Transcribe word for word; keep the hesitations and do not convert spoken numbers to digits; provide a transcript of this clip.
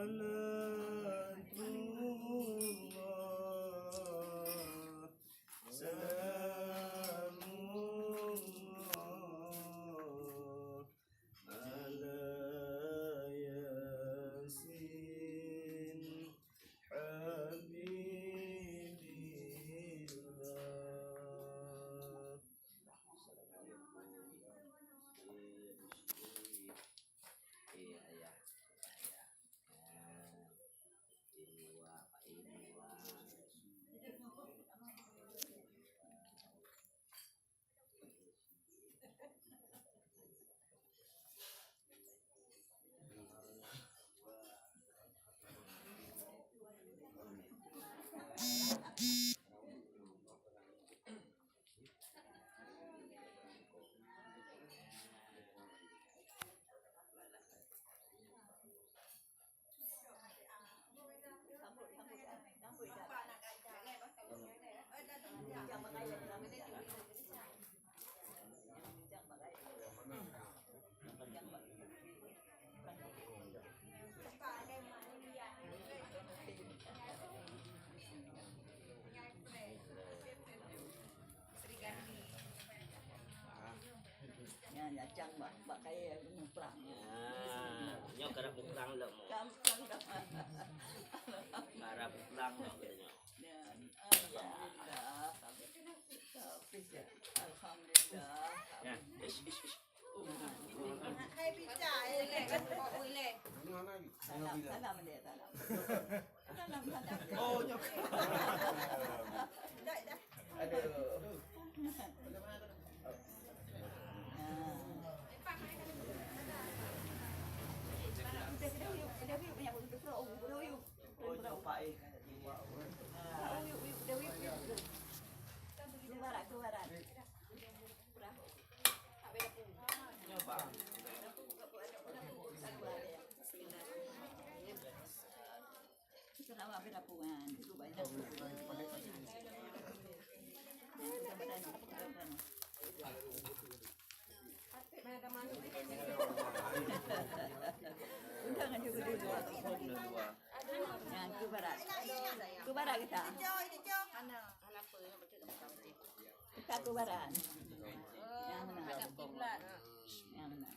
Salatullah, salamullah, ala Yasin Habibillah. Eh, ayah, ayah. Ah, ini wa, ini wa. Nyan, nyan cang bak, bak kayèe muprang. Ah, nyoe karab muprang lom. Cang, cang, cang. Karab muprang lom nyoe. Nyan, alhamdulillah. Alhamdulillah. Nyan, ish, ish, ish. Hai, bica, eh, leh, kan, kok, weh, leh. Salam, salam, deh, salam. Salam, salam. Oh, nyoe. Dah, dah. Aduh. Nyoba. Kita lawan berlapungan, duduk banyak. Undangan juga dulu. Nah, ke barat. Ke barat kita. Kita ke barat. Yang mana? Yang mana?